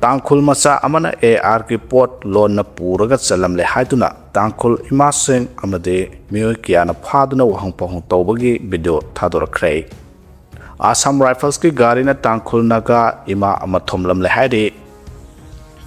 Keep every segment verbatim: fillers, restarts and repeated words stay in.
ꯇꯥꯡꯈꯨꯜ ꯃꯆꯥ ꯑꯃꯅ ꯑꯦ ꯑꯥꯔꯒꯤ ꯄꯣꯠ ꯂꯣꯟꯅ ꯄꯨꯔꯒ ꯆꯠꯂꯝꯂꯦ ꯍꯥꯏꯗꯨꯅ ꯇꯥꯡꯈꯨꯜ ꯏꯃꯥꯁꯤꯡ ꯑꯃꯗꯤ ꯃꯤꯑꯣꯏ ꯀꯌꯥꯅ ꯐꯥꯗꯨꯅ ꯋꯥꯍꯪ ꯄꯥꯎꯍꯪ ꯇꯧꯕꯒꯤ ꯚꯤꯗꯤꯑꯣ ꯊꯥꯗꯣꯔꯛꯈ꯭ꯔꯦ꯫ ꯑꯁꯥꯝ ꯔꯥꯏꯐꯜꯁꯀꯤ ꯒꯥꯔꯤꯅ ꯇꯥꯡꯈꯨꯜ ꯅꯥꯒꯥ ꯏꯃꯥ ꯑꯃ ꯊꯣꯝꯂꯝꯂꯦ ꯍꯥꯏꯔꯤ꯫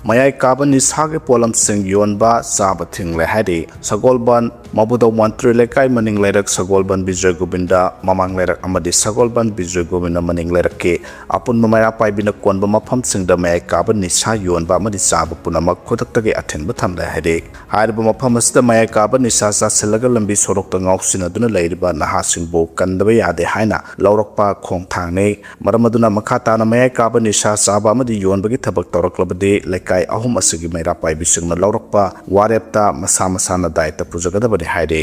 ꯃꯌꯥꯏ ꯀꯥꯕ ꯅꯤꯁꯥꯒꯤ ꯄꯣꯠꯂꯝꯁꯤꯡ ꯌꯣꯟꯕ ꯆꯥꯕ ꯊꯤꯡꯂꯦ ꯍꯥꯏꯔꯤ꯫ ꯁꯒꯣꯜꯕꯟ ꯃꯕꯨꯗꯧ ꯃꯟꯇ꯭ꯔꯤ ꯂꯩꯀꯥꯏ ꯃꯅꯤꯡ ꯂꯩꯔꯛ ꯁꯒꯣꯜꯕꯟ ꯕꯤꯖꯣꯏ ꯒꯣꯕꯤꯟꯗ ꯃꯃꯥꯡ ꯂꯩꯔꯛ ꯑꯃꯗꯤ ꯁꯒꯣꯜꯕꯟ ꯕꯤꯖꯣꯏ ꯒꯣꯕꯤꯟꯗ ꯃꯅꯤꯡ ꯂꯩꯔꯛꯀꯤ ꯑꯄꯨꯟꯕ ꯃꯩꯔꯥ ꯄꯥꯏꯕꯤꯅ ꯀꯣꯟꯕ ꯃꯐꯝꯁꯤꯡꯗ ꯃꯌꯥꯏ ꯀꯥꯕ ꯅꯤꯁꯥ ꯌꯣꯟꯕ ꯑꯃꯗꯤ ꯆꯥꯕ ꯄꯨꯝꯅꯃꯛ ꯈꯨꯗꯛꯇꯒꯤ ꯑꯊꯤꯡꯕ ꯊꯝꯂꯦ ꯍꯥꯏꯔꯤ꯫ ꯍꯥꯏꯔꯤꯕ ꯃꯐꯝ ꯑꯁꯤꯗ ꯃꯌꯥꯏ ꯀꯥꯕ ꯅꯤꯁꯥ ꯆꯥꯁꯤꯜꯂꯒ ꯂꯝꯕꯤ ꯁꯣꯔꯣꯛꯇ ꯉꯥꯎꯁꯤꯟꯅꯗꯨꯅ ꯂꯩꯔꯤꯕ ꯅꯍꯥꯁꯤꯡꯕꯨ ꯀꯟꯗꯕ ꯌꯥꯗꯦ ꯍꯥꯏꯅ ꯂꯧꯔꯛꯄ ꯈꯣꯡꯊꯥꯡꯅꯤ꯫ ꯃꯔꯝ ꯑꯗꯨꯅ ꯃꯈꯥ ꯇꯥꯅ ꯃꯌꯥꯏ ꯀꯥꯕ ꯅꯤꯁꯥ ꯆꯥꯕ ꯑꯃꯗꯤ ꯌꯣꯟꯕꯒꯤ ꯊꯕꯛ ꯇꯧꯔꯛꯂꯕꯗꯤ ꯂꯩꯀꯥꯏ ꯑꯍꯨꯝ ꯑꯁꯤꯒꯤ ꯃꯩꯔꯥ ꯄꯥꯏꯕꯤꯁꯤꯡꯅ ꯂꯧꯔꯛꯄ ꯋꯥꯔꯦꯞꯇ ꯃꯁꯥ ꯃꯁꯥꯅ ꯗꯥꯏꯇ ꯄꯨꯖꯒꯗꯕꯅꯤ ꯍꯥꯏꯔꯤ꯫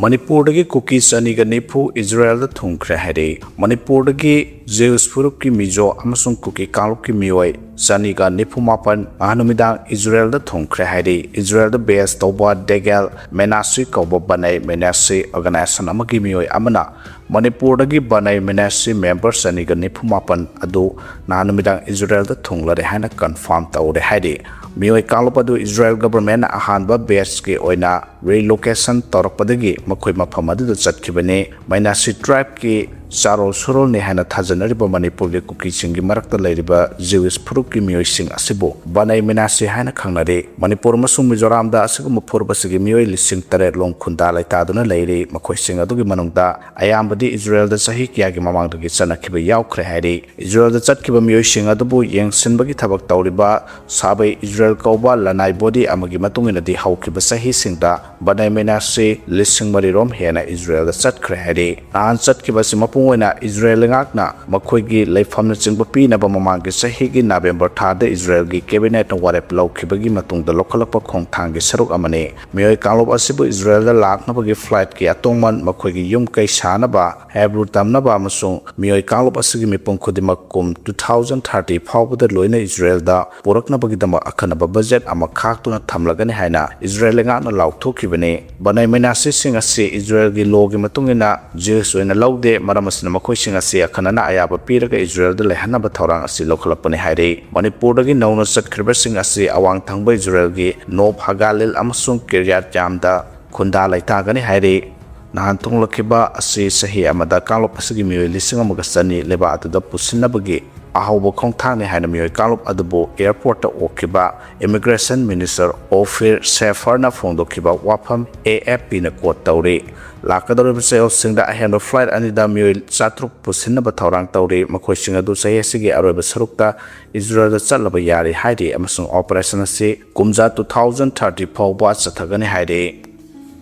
ꯃꯅꯤꯄꯨꯔꯗꯒꯤ ꯀꯨꯀꯤ ꯆꯅꯤꯒ ꯅꯤꯐꯨ ꯏꯖꯔꯦꯜꯗ ꯊꯨꯡꯈ꯭ꯔꯦ ꯍꯥꯏꯔꯤ꯫ ꯃꯅꯤꯄꯨꯔꯗꯒꯤ ꯖꯤꯎꯁ ꯐꯨꯔꯨꯞꯀꯤ ꯃꯤꯖꯣ ꯑꯃꯁꯨꯡ ꯀꯨꯀꯤ ꯀꯥꯡꯂꯨꯞꯀꯤ ꯃꯤꯑꯣꯏ ꯆꯅꯤꯒ ꯅꯤꯐꯨ ꯃꯥꯄꯟ ꯅꯍꯥꯟ ꯅꯨꯃꯤꯗꯥꯡ ꯏꯖꯔꯦꯜꯗ ꯊꯨꯡꯈ꯭ꯔꯦ ꯍꯥꯏꯔꯤ꯫ ꯏꯖꯔꯦꯜꯗ ꯕꯦꯁ ꯇꯧꯕ ꯗꯦꯒꯦꯜ ꯃꯦꯅꯥꯁꯤ ꯀꯧꯕ ꯕꯅꯩ ꯃꯦꯅꯥꯁꯤ ꯑꯣꯔꯒꯅꯥꯏꯖꯦꯁꯟ ꯑꯃꯒꯤ ꯃꯤꯑꯣꯏ ꯑꯃꯅ ꯃꯅꯤꯄꯨꯔꯗꯒꯤ ꯕꯅꯩ ꯃꯦꯅꯥꯁꯤ ꯃꯦꯝꯕꯔ ꯆꯅꯤꯒ ꯅꯤꯐꯨ ꯃꯥꯄꯟ ꯑꯗꯨ ꯅꯍꯥꯟ ꯅꯨꯃꯤꯗꯥꯡ ꯏꯖꯔꯦꯜꯗ ꯊꯨꯡꯂꯔꯦ ꯍꯥꯏꯅ ꯀꯟꯐꯥꯔꯝ ꯇꯧꯔꯦ ꯍꯥꯏꯔꯤ꯫ ꯃꯤꯑꯣꯏ ꯀꯥꯡꯂꯨꯞ ꯑꯗꯨ ꯏꯖꯔꯦꯜ ꯒꯕꯔꯃꯦꯟꯅ ꯑꯍꯥꯟꯕ ꯕꯦꯁꯀꯤ ꯑꯣꯏꯅ ꯔꯤꯂꯣꯀꯦꯁꯟ ꯇꯧꯔꯛꯄꯗꯒꯤ ꯃꯈꯣꯏ ꯃꯐꯝ ꯑꯗꯨꯗ ꯆꯠꯈꯤꯕꯅꯤ꯫ ꯃꯩꯅꯥꯁꯤ ꯇ꯭ꯔꯥꯏꯕꯀꯤ ꯆꯥꯔꯣꯜ ꯁꯨꯔꯣꯜꯅꯤ ꯍꯥꯏꯅ ꯊꯥꯖꯅꯔꯤꯕ ꯃꯅꯤꯄꯨꯔꯒꯤ ꯀꯨꯀꯤꯁꯤꯡꯒꯤ ꯃꯔꯛꯇ ꯂꯩꯔꯤꯕ ꯖꯤꯎꯁ ꯐꯨꯔꯨꯞꯀꯤ ꯃꯤꯑꯣꯏꯁꯤꯡ ꯑꯁꯤꯕꯨ ꯕꯅꯩ ꯃꯤꯅꯥꯁꯤ ꯍꯥꯏꯅ ꯈꯪꯅꯔꯤ꯫ ꯃꯅꯤꯄꯨꯔ ꯑꯃꯁꯨꯡ ꯃꯤꯖꯣꯔꯥꯝꯗ ꯑꯁꯤꯒꯨꯝꯕ ꯐꯨꯔꯨꯞ ꯑꯁꯤꯒꯤ ꯃꯤꯑꯣꯏ ꯂꯤꯁꯤꯡ ꯇꯔꯦꯠ ꯂꯣꯝ ꯈꯨꯟꯗꯥ ꯂꯩꯇꯥꯗꯨꯅ ꯂꯩꯔꯤ꯫ ꯃꯈꯣꯏꯁꯤꯡ ꯑꯗꯨꯒꯤ ꯃꯅꯨꯡꯗ ꯑꯌꯥꯝꯕꯗꯤ ꯏꯖꯔꯦꯜꯗ ꯆꯍꯤ ꯀꯌꯥꯒꯤ ꯃꯃꯥꯡꯗꯒꯤ ꯆꯠꯅꯈꯤꯕ ꯌꯥꯎꯈ꯭ꯔꯦ ꯍꯥꯏꯔꯤ꯫ ꯏꯖꯔꯦꯜꯗ ꯆꯠꯈꯤꯕ ꯃꯤꯑꯣꯏꯁꯤꯡ ꯑꯗꯨꯕꯨ ꯌꯦꯡꯁꯤꯟꯕꯒꯤ ꯊꯕꯛ ꯇꯧꯔꯤꯕ ꯁꯥꯕꯩ ꯏꯖꯔꯦꯜ ꯀꯧꯕ ꯂꯅꯥꯏ ꯕꯣꯗꯤ ꯑꯃꯒꯤ ꯃꯇꯨꯡ ꯏꯟꯅꯗꯤ ꯍꯧꯈꯤꯕ ꯆꯍꯤꯁꯤꯡꯗ ꯕꯅꯩ ꯃꯦꯅꯥꯁꯤ ꯂꯤꯁꯤꯡ ꯃꯔꯤꯔꯣꯝ ꯍꯦꯟꯅ ꯏꯖꯔꯦꯜꯗ ꯆꯠꯈ꯭ꯔꯦ ꯍꯥꯏꯔꯤ꯫ ꯅꯍꯥꯟ ꯆꯠꯈꯤꯕ ꯑꯁꯤ ꯃꯄꯨꯡ ꯑꯣꯏꯅ ꯏꯖꯔꯦꯜ ꯂꯩꯉꯥꯛꯅ ꯃꯈꯣꯏꯒꯤ ꯂꯩꯐꯝꯅꯆꯤꯡꯕ ꯄꯤꯅꯕ ꯃꯃꯥꯡꯒꯤ ꯆꯍꯤꯒꯤ ꯅꯕꯦꯝꯕꯔ ꯊꯥꯗ ꯏꯖꯔꯦꯜꯒꯤ ꯀꯦꯕꯤꯅꯦꯠꯅ ꯋꯥꯔꯦꯞ ꯂꯧꯈꯤꯕꯒꯤ ꯃꯇꯨꯡꯗ ꯂꯧꯈꯠꯂꯛꯄ ꯈꯣꯡꯊꯥꯡꯒꯤ ꯁꯔꯨꯛ ꯑꯃꯅꯤ꯫ ꯃꯤꯑꯣꯏ ꯀꯥꯡꯂꯨꯞ ꯑꯁꯤꯕꯨ ꯏꯖꯔꯦꯜꯗ ꯂꯥꯛꯅꯕꯒꯤ ꯐ꯭ꯂꯥꯏꯠꯀꯤ ꯑꯇꯣꯡꯃꯟ, ꯃꯈꯣꯏꯒꯤ ꯌꯨꯝ ꯀꯩ ꯁꯥꯅꯕ, ꯍꯦꯕ꯭ꯔꯨ ꯇꯝꯅꯕ ꯑꯃꯁꯨꯡ ꯃꯤꯑꯣꯏ ꯀꯥꯡꯂꯨꯞ ꯑꯁꯤꯒꯤ ꯃꯤꯄꯨꯝ ꯈꯨꯗꯤꯡꯃꯛ ꯀꯨꯝ two thousand thirty ꯐꯥꯎꯕꯗ ꯂꯣꯏꯅ ꯏꯖꯔꯦꯜꯗ ꯄꯨꯔꯛꯅꯕꯒꯤꯗꯃꯛ ꯑꯈꯟꯅꯕ ꯕꯖꯦꯠ ꯑꯃ ꯈꯥꯛꯇꯨꯅ ꯊꯝꯂꯒꯅꯤ ꯍꯥꯏꯅ ꯏꯖꯔꯦꯜ ꯂꯩꯉꯥꯛꯅ ꯂꯥꯎꯊꯣꯛꯈꯤꯕꯅꯤ꯫ ꯕꯅꯩ ꯃꯩꯅꯥꯁꯤꯁꯤꯡ ꯑꯁꯤ ꯏꯖꯔꯦꯜꯒꯤ ꯂꯣꯒꯤ ꯃꯇꯨꯡ ꯏꯟꯅ ꯖꯤꯎꯁ ꯑꯣꯏꯅ ꯂꯧꯗꯦ, ꯃꯔꯝ ꯃꯁꯤꯅ ꯃꯈꯣꯏꯁꯤꯡ ꯑꯁꯤ ꯑꯈꯟꯅꯅ ꯑꯌꯥꯕ ꯄꯤꯔꯒ ꯏꯖꯔꯦꯜꯗ ꯂꯩꯍꯟꯅꯕ ꯊꯧꯔꯥꯡ ꯑꯁꯤ ꯂꯧꯈꯠꯂꯛꯄꯅꯤ ꯍꯥꯏꯔꯤ꯫ ꯃꯅꯤꯄꯨꯔꯗꯒꯤ ꯅꯧꯅ ꯆꯠꯈ꯭ꯔꯤꯕꯁꯤꯡ ꯑꯁꯤ ꯑꯋꯥꯡ ꯊꯪꯕ ꯏꯖꯔꯦꯜꯒꯤ ꯅꯣꯞ ꯍꯒꯥꯂꯤꯜ ꯑꯃꯁꯨꯡ ꯀꯤꯔꯤꯌꯥꯠ ꯌꯥꯝꯗ ꯈꯨꯟꯗꯥ ꯂꯩꯇꯥꯒꯅꯤ ꯍꯥꯏꯔꯤ꯫ ꯅꯍꯥꯟ ꯊꯨꯡꯂꯛꯈꯤꯕ ꯑꯁꯤ ꯆꯍꯤ ꯑꯃꯗ ꯀꯥꯡꯂꯨꯞ ꯑꯁꯤꯒꯤ ꯃꯤꯑꯣꯏ ꯂꯤꯁꯤꯡ ꯑꯃꯒ ꯆꯅꯤ ꯂꯩꯕꯥꯛ ꯑꯗꯨꯗ ꯄꯨꯁꯤꯟꯅꯕꯒꯤ ꯑꯍꯧꯕ ꯈꯣꯡꯊꯥꯡꯅꯤ ꯍꯥꯏꯅ ꯃꯤꯑꯣꯏ ꯀꯥꯡꯂꯨꯞ ꯑꯗꯨꯕꯨ ꯑꯦꯌꯔꯄꯣꯔꯠꯇ ꯑꯣꯛꯈꯤꯕ ꯏꯃꯤꯒ꯭ꯔꯦꯁꯟ ꯃꯤꯅꯤꯁꯇꯔ ꯑꯣꯐꯤꯔ ꯁꯦꯐꯔꯅ ꯐꯣꯡꯗꯣꯛꯈꯤꯕ ꯋꯥꯐꯝ ꯑꯦ ꯑꯦꯐ ꯄꯤꯅ ꯀꯣꯠ ꯇꯧꯔꯤ꯫ ꯂꯥꯛꯀꯗꯧꯔꯤꯕ ꯆꯌꯣꯜꯁꯤꯡꯗ ꯑꯍꯦꯟꯕ ꯐ꯭ꯂꯥꯏꯠ ꯑꯅꯤꯗ ꯃꯤꯑꯣꯏ ꯆꯥꯇ꯭ꯔꯨꯛ ꯄꯨꯁꯤꯟꯅꯕ ꯊꯧꯔꯥꯡ ꯇꯧꯔꯤ꯫ ꯃꯈꯣꯏꯁꯤꯡ ꯑꯗꯨ ꯆꯍꯤ ꯑꯁꯤꯒꯤ ꯑꯔꯣꯏꯕ ꯁꯔꯨꯛꯇ ꯏꯖꯔꯦꯜꯗ ꯆꯠꯂꯕ ꯌꯥꯔꯤ ꯍꯥꯏꯔꯤ ꯑꯃꯁꯨꯡ ꯑꯣꯄꯔꯦꯁꯟ ꯑꯁꯤ ꯀꯨꯝꯖꯥ two thousand thirty ꯐꯥꯎꯕ ꯆꯠꯊꯒꯅꯤ ꯍꯥꯏꯔꯤ꯫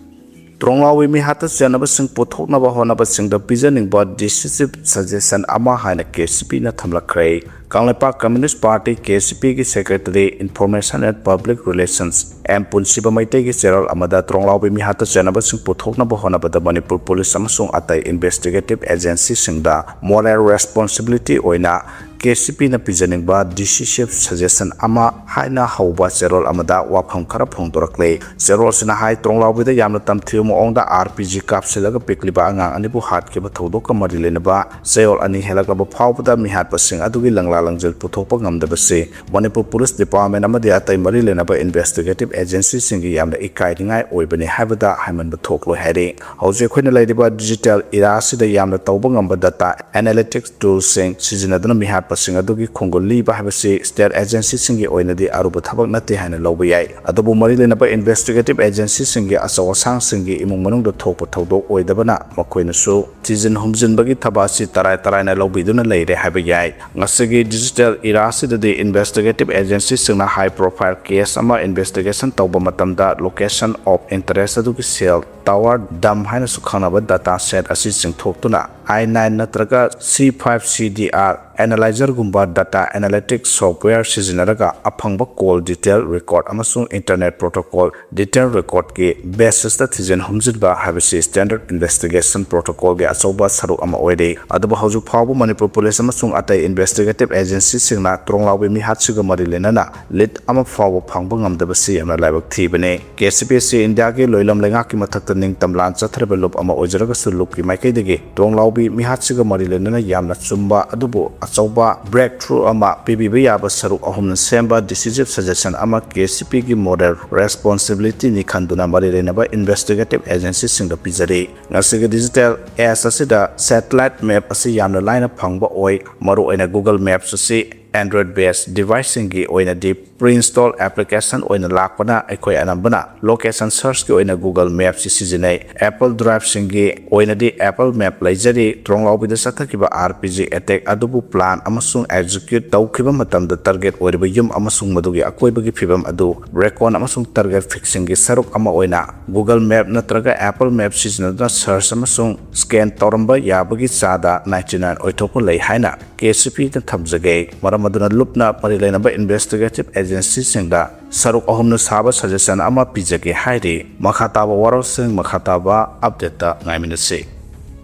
ꯇ꯭ꯔꯣꯡꯂꯥꯎꯕꯤ ꯃꯤꯍꯥꯠꯇ ꯆꯦꯟꯅꯕꯁꯤꯡ ꯄꯨꯊꯣꯛꯅꯕ ꯍꯣꯠꯅꯕꯁꯤꯡꯗ ꯄꯤꯖꯅꯤꯡꯕ decisive suggestion ꯑꯃ ꯍꯥꯏꯅ ꯀꯦ ꯁꯤ ꯄꯤꯅ ꯊꯝꯂꯛꯈ꯭ꯔꯦ꯫ Kangleipak communist party, K C ꯄꯤꯒꯤ secretary, information and public relations, M ꯄꯨꯟꯁꯤꯕ ꯃꯩꯇꯩꯒꯤ ꯆꯦꯔꯣꯜ ꯑꯃꯗ ꯇ꯭ꯔꯣꯡꯂꯥꯎꯕꯤ ꯃꯤꯍꯥꯠꯇ ꯆꯦꯟꯅꯕꯁꯤꯡ ꯄꯨꯊꯣꯛꯅꯕ ꯍꯣꯠꯅꯕꯗ ꯃꯅꯤꯄꯨꯔ ꯄꯨꯂꯤꯁ ꯑꯃꯁꯨꯡ ꯑꯇꯩ investigative agencyꯁꯤꯡꯗ moral responsibility ꯑꯣꯏꯅ ꯀꯦ ꯁꯤ ꯄꯤꯅ ꯄꯤꯖꯅꯤꯡꯕ decisive suggestion ꯑꯃ ꯍꯥꯏꯅ ꯍꯧꯕ ꯆꯦꯔꯣꯜ ꯑꯃꯗ ꯋꯥꯐꯝ ꯈꯔ ꯐꯣꯡꯗꯣꯔꯛꯂꯦ꯫ ꯆꯦꯔꯣꯜꯁꯤꯅ ꯍꯥꯏ, ꯇ꯭ꯔꯣꯡꯂꯥꯎꯕꯤꯗ ꯌꯥꯝꯅ ꯇꯝꯊꯤꯕ ꯃꯑꯣꯡꯗ ꯑꯥꯔ ꯄꯤ ꯖꯤ ꯀꯥꯞꯁꯤꯜꯂꯒ ꯄꯤꯛꯂꯤꯕ ꯑꯉꯥꯡ ꯑꯅꯤꯕꯨ ꯍꯥꯠꯈꯤꯕ ꯊꯧꯗꯣꯛꯀ ꯃꯔꯤ ꯂꯩꯅꯕ ꯆꯌꯣꯜ ꯑꯅꯤ ꯍꯦꯜꯂꯛꯂꯕ ꯐꯥꯎꯕꯗ ꯃꯤꯍꯥꯠꯄꯁꯤꯡ ꯑꯗꯨꯒꯤ ꯂꯪꯂꯥ ꯂꯪꯖꯤꯜ ꯄꯨꯊꯣꯛꯄ ꯉꯝꯗꯕꯁꯤ ꯃꯅꯤꯄꯨꯔ ꯄꯨꯂꯤꯁ ꯗꯤꯄꯥꯔꯠꯃꯦꯟ ꯑꯃꯗꯤ ꯑꯇꯩ ꯃꯔꯤ ꯂꯩꯅꯕ investigative agencyꯁꯤꯡꯒꯤ ꯌꯥꯝꯅ ꯏꯀꯥꯏꯅꯤꯡꯉꯥꯏ ꯑꯣꯏꯕꯅꯤ ꯍꯥꯏꯕꯗ ꯍꯥꯏꯃꯟꯕ ꯊꯣꯛꯂꯣꯏ ꯍꯥꯏꯔꯤ꯫ ꯍꯧꯖꯤꯛ ꯑꯩꯈꯣꯏꯅ ꯂꯩꯔꯤꯕ digital era ꯑꯁꯤꯗ ꯌꯥꯝꯅ ꯇꯧꯕ ꯉꯝꯕ data analytics toolꯁꯤꯡ ꯁꯤꯖꯤꯟꯅꯗꯨꯅ ꯃꯤꯍꯥꯠꯄꯁꯤꯡ ꯑꯗꯨꯒꯤ ꯈꯣꯡꯒꯨꯜ ꯂꯤꯕ ꯍꯥꯏꯕꯁꯤ state agencyꯁꯤꯡꯒꯤ ꯑꯣꯏꯅꯗꯤ ꯑꯔꯨꯕ ꯊꯕꯛ ꯅꯠꯇꯦ ꯍꯥꯏꯅ ꯂꯧꯕ ꯌꯥꯏ꯫ ꯑꯗꯨꯕꯨ ꯃꯔꯤ ꯂꯩꯅꯕ investigative agencyꯁꯤꯡꯒꯤ ꯑꯆꯧ ꯑꯁꯥꯡꯁꯤꯡꯒꯤ ꯏꯃꯨꯡ ꯃꯅꯨꯡꯗ ꯊꯣꯛꯄ ꯊꯧꯗꯣꯛ ꯑꯣꯏꯗꯕꯅ ꯃꯈꯣꯏꯅꯁꯨ ꯊꯤꯖꯤꯟ ꯍꯨꯝꯖꯤꯟꯕꯒꯤ ꯊꯕꯛ ꯑꯁꯤ ꯇꯔꯥꯏ ꯇꯔꯥꯏꯅ ꯂꯧꯕꯤꯗꯨꯅ ꯂꯩꯔꯦ ꯍꯥꯏꯕ ꯌꯥꯏ꯫ ꯉꯁꯤꯒꯤ digital era ꯑꯁꯤꯗꯗꯤ investigative agencyꯁꯤꯡꯅ high profile case ꯑꯃ investigation ꯇꯧꯕ ꯃꯇꯝꯗ location of interest ꯑꯗꯨꯒꯤ cell tower dump ꯍꯥꯏꯅꯁꯨ ꯈꯪꯅꯕ data set ꯑꯁꯤ ꯆꯤꯡꯊꯣꯛꯇꯨꯅ I nine ꯅꯠꯇ꯭ꯔꯒ C five C D R ꯑꯦꯅꯥꯂꯥꯏꯖꯔꯒꯨꯝꯕ ꯗꯇꯥ ꯑꯦꯅꯥꯂꯤꯇꯤꯛꯁ ꯁꯣꯐꯋꯦꯌꯔ ꯁꯤꯖꯤꯟꯅꯔꯒ ꯑꯐꯪꯕ ꯀꯣꯜ ꯗꯤꯇꯦꯜ ꯔꯦꯀꯣꯔꯗ ꯑꯃꯁꯨꯡ ꯏꯟꯇꯔꯅꯦꯠ ꯄ꯭ꯔꯣꯇꯣꯀꯣꯜ ꯗꯤꯇꯦꯜ ꯔꯦꯀꯣꯔꯗꯀꯤ ꯕꯦꯁꯤꯁꯇ ꯊꯤꯖꯤꯟ ꯍꯨꯝꯖꯤꯟꯕ ꯍꯥꯏꯕꯁꯤ ꯁ꯭ꯇꯦꯟꯗꯔꯗ ꯏꯟꯚꯦꯁꯇꯤꯒꯦꯁꯟ ꯄ꯭ꯔꯣꯇꯣꯀꯣꯜꯒꯤ ꯑꯆꯧꯕ ꯁꯔꯨꯛ ꯑꯃ ꯑꯣꯏꯔꯤ꯫ ꯑꯗꯨꯕꯨ ꯍꯧꯖꯤꯛ ꯐꯥꯎꯕ ꯃꯅꯤꯄꯨꯔ ꯄꯨꯂꯤꯁ ꯑꯃꯁꯨꯡ ꯑꯇꯩ ꯏꯟꯚꯦꯁꯇꯤꯒꯦꯇꯤꯚ ꯑꯦꯖꯦꯟꯁꯤꯁꯤꯡꯅ ꯇ꯭ꯔꯣꯡꯂꯥꯎꯕꯤ ꯃꯤꯍꯥꯠꯁꯤꯒ ꯃꯔꯤ ꯂꯩꯅꯅ ꯂꯤꯗ ꯑꯃ ꯐꯥꯎꯕ ꯐꯪꯕ ꯉꯝꯗꯕꯁꯤ ꯌꯥꯝꯅ ꯂꯥꯏꯕꯛ ꯊꯤꯕꯅꯤ꯫ ꯀꯦ ꯁꯤ ꯄꯤ ꯑꯁꯤ ꯏꯟꯗꯤꯌꯥꯒꯤ ꯂꯣꯏꯂꯝ ꯂꯩꯉꯥꯛꯀꯤ ꯃꯊꯛꯇ ꯅꯤꯡꯇꯝ ꯂꯥꯟ ꯆꯠꯊꯔꯕ ꯂꯨꯞ ꯑꯃ ꯑꯣꯏꯖꯔꯒꯁꯨ, ꯂꯨꯞꯀꯤ ꯃꯥꯏꯀꯩꯗꯒꯤ ꯇ꯭ꯔꯣꯡꯂꯥꯎꯕꯤ ꯃꯤꯍꯥꯠꯁꯤꯒ ꯃꯔꯤ ꯂꯩꯅꯅ ꯌꯥꯝꯅ ꯆꯨꯝꯕ ꯑꯗꯨꯕꯨ ꯑꯆꯧꯕ ꯕ꯭ꯔꯦꯛꯊ꯭ꯔꯨ ꯑꯃ ꯄꯤꯕꯤꯕ ꯌꯥꯕ ꯁꯔꯨꯛ ꯑꯍꯨꯝꯅ ꯁꯦꯝꯕ ꯗꯤꯁꯤꯖꯤꯚ ꯁꯖꯦꯁꯟ ꯑꯃ ꯀꯦ ꯁꯤ ꯄꯤꯒꯤ ꯃꯣꯔꯦꯜ ꯔꯦꯁꯄꯣꯟꯁꯤꯕꯤꯂꯤꯇꯤꯅꯤ ꯈꯟꯗꯨꯅ ꯃꯔꯤ ꯂꯩꯅꯕ ꯏꯟꯚꯦꯁꯇꯤꯒꯦꯇꯤꯚ ꯑꯦꯖꯦꯟꯁꯤꯁꯤꯡꯗ ꯄꯤꯖꯔꯤ꯫ ꯉꯁꯤꯒꯤ ꯗꯤꯖꯤꯇꯦꯜ ꯑꯦꯖ ꯑꯁꯤꯗ ꯁꯦꯇꯦꯂꯥꯏꯠ ꯃꯦꯞ ꯑꯁꯤ ꯌꯥꯝꯅ ꯂꯥꯏꯅ ꯐꯪꯕ ꯑꯣꯏ꯫ ꯃꯔꯨꯑꯣꯏꯅ Google Maps ꯑꯁꯤ Android based ꯗꯤꯚꯥꯏꯁꯁꯤꯡꯒꯤ ꯑꯣꯏꯅꯗꯤ ꯄ꯭ꯔꯤ ꯏꯟꯁꯇꯣꯜ ꯑꯦꯄ꯭ꯂꯤꯀꯦꯁꯟ ꯑꯣꯏꯅ ꯂꯥꯛꯄꯅ ꯑꯩꯈꯣꯏ ꯑꯅꯝꯕꯅ ꯂꯣꯀꯦꯁꯟ ꯁꯔꯆꯀꯤ ꯑꯣꯏꯅ Google Mapsꯁꯤ ꯁꯤꯖꯤꯟꯅꯩ꯫ ꯑꯦꯄꯜ ꯗ꯭ꯔꯥꯏꯚꯁꯤꯡꯒꯤ ꯑꯣꯏꯅꯗꯤ ꯑꯦꯄꯜ ꯃꯦꯞ ꯂꯩꯖꯔꯤ꯫ ꯇ꯭ꯔꯣꯡꯂꯥꯎꯕꯤꯗ ꯆꯠꯊꯈꯤꯕ ꯑꯥꯔ ꯄꯤ ꯖꯤ ꯑꯦꯇꯦꯛ ꯑꯗꯨꯕꯨ ꯄ꯭ꯂꯥꯟ ꯑꯃꯁꯨꯡ ꯑꯦꯛꯖꯤꯀ꯭ꯌꯨꯠ ꯇꯧꯈꯤꯕ ꯃꯇꯝꯗ ꯇꯥꯔꯒꯦꯠ ꯑꯣꯏꯔꯤꯕ ꯌꯨꯝ ꯑꯃꯁꯨꯡ ꯃꯗꯨꯒꯤ ꯑꯀꯣꯏꯕꯒꯤ ꯐꯤꯕꯝ ꯑꯗꯨ ꯔꯦꯀꯣꯟ ꯑꯃꯁꯨꯡ ꯇꯥꯔꯒꯦꯠ ꯐꯤꯛꯁꯤꯡꯒꯤ ꯁꯔꯨꯛ ꯑꯃ ꯑꯣꯏꯅ Google Map ꯅꯠꯇ꯭ꯔꯒ ꯑꯦꯄꯜ ꯃꯦꯞ ꯁꯤꯖꯤꯟꯅꯗꯨꯅ ꯁꯔꯆ ꯑꯃꯁꯨꯡ ꯁ꯭ꯀꯦꯟ ꯇꯧꯔꯝꯕ ꯌꯥꯕꯒꯤ ꯆꯥꯗ ninety nine ꯑꯣꯏꯊꯣꯛꯄ ꯂꯩ ꯍꯥꯏꯅ ꯀꯦ ꯁꯤ ꯄꯤꯅ ꯊꯝꯖꯒꯦ꯫ ꯃꯔꯝ ꯑꯗꯨꯅ ꯂꯨꯞꯅ ꯃꯔꯤ ꯂꯩꯅꯕ ꯏꯟꯚꯦꯁꯇꯤꯒꯦꯇꯤꯚ ꯑꯦꯖꯦꯟꯁꯤꯁꯤꯡꯗ ꯁꯔꯨꯛ ꯑꯍꯨꯝꯅ ꯁꯥꯕ ꯁꯖꯦꯁꯟ ꯑꯃ ꯄꯤꯖꯒꯦ ꯍꯥꯏꯔꯤ꯫ ꯃꯈꯥ ꯇꯥꯕ ꯋꯥꯔꯣꯜꯁꯤꯡ ꯃꯈꯥ ꯇꯥꯕ ꯑꯞꯗꯦꯠꯇ ꯉꯥꯏꯃꯤꯟꯅꯁꯤ꯫